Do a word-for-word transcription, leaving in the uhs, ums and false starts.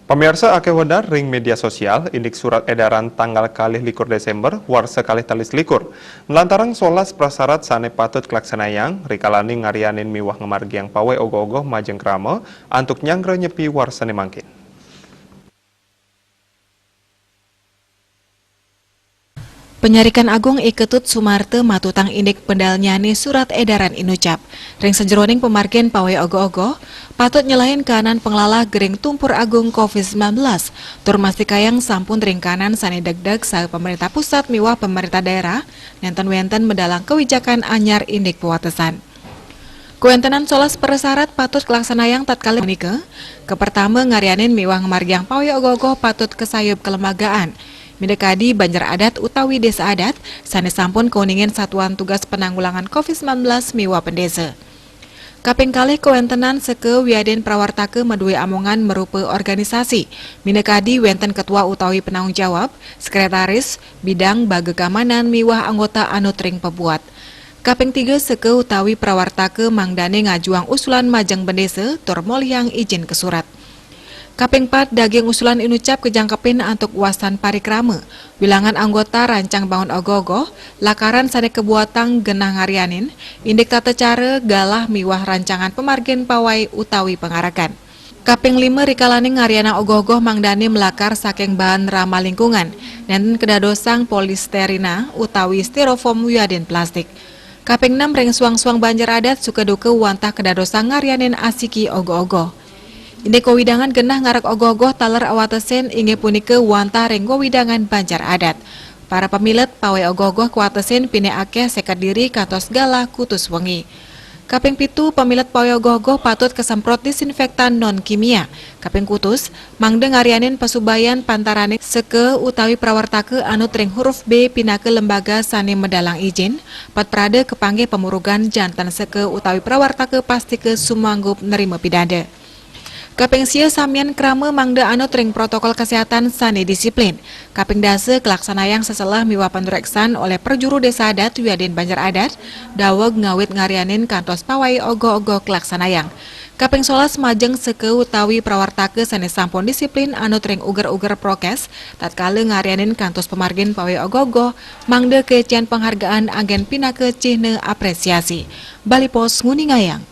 Pamiarsa, akéh wedar ring média sosial indik surat édaran tanggal kalih likur Désémber warsa kalih tali selikur. Lantaran solas prasarat sané patut kalaksanayang rikalaning ngarianin miwah ngamargiang pawai ogoh-ogoh majeng krama antuk nyanggra Nyepi warsané mangkin. Panyarikan Agung I Ketut Sumarta matutang indik pedalnyané surat édaran inucap. Ring sajeroning pamargin pawai ogoh-ogoh, patut nyelehin kaanan panglalah gering tumpur agung covid sembilan belas, tur mastikayang sampun ring kaanan sané degdeg saha pamaréntah pusat miwah pamaréntah daerah, nénten wénten medalang kawijakan anyar indik pawatesan. Kawéntenan solas prasarat patut kalaksanayang tatkala punika, kapertama ngarianin miwah ngamargiang pawai ogoh-ogoh patut kasayup kalembagaan, minakadi banjar adat utawi désa adat, sané sampun kauningin satuan tugas penanggulangan covid sembilan belas miwah pendésa. Kaping kalih kawéntenan seka wiadin prawartaka madué amongan marupa organisasi, minakadi wénten ketua utawi penanggung jawab, sekretaris, bidang baga kamanan miwah anggota anut ring pabuat. Kaping tiga seka utawi prawartaka mangdané ngajuang usulan majeng bendésa tur molihang ijin kasurat. Kaping pat daging usulan inucap kajangkepin antuk wastan parikrama, wilangan anggota rancang bangun ogoh-ogoh, lakaran sané kabuatang genah ngarianin, indik tata cara, galah miwah rancangan pamargin pawai utawi pangarakan. Kaping lima rikalaning ngarianang ogoh-ogoh mangdané malakar saking bahan ramah lingkungan, nénten kadadosang polisterina utawi styrofoam wiadin plastik. Kaping enam ring suang-suang banjar adat suka duka wantah kadadosang ngarianin asiki ogoh-ogoh. Indik wewidangan genah ngarak ogoh-ogoh taler awatesin inggih punika wantah ring wewidangan banjar adat. Para pamilet pawai ogoh-ogoh kawatesin pinih akéh sékat diri kantos galah kutus wengi. Kaping pitu, pamilet pawai ogoh-ogoh patut kasemprot disinfektan non kimia. Kaping kutus, mangda ngarianin pasubayan pantarané seka utawi prawartaka anut ring huruf B pinaka lembaga sané medalang ijin, pat prada kapanggih pamurugan janten seka utawi prawartaka pastika sumanggup nerima pidada. Kaping sia, samian krama mangda anut ring protokol kesehatan sané disiplin. Kaping dasa, kalaksanayang seselah miwah panureksan olih prajuru désa adat wiadin banjar adat, daweg ngawit ngarianin kantos pawai ogoh-ogoh kalaksanayang. Kaping solas, majeng seka utawi prawartaka sané sampun disiplin anut ring uger-uger prokes, tatkala ngarianin kantos pamargin pawai ogoh-ogoh, mangda kaécéan penghargaan anggén pinaka cihna apresiasi. Bali Post nguningayang.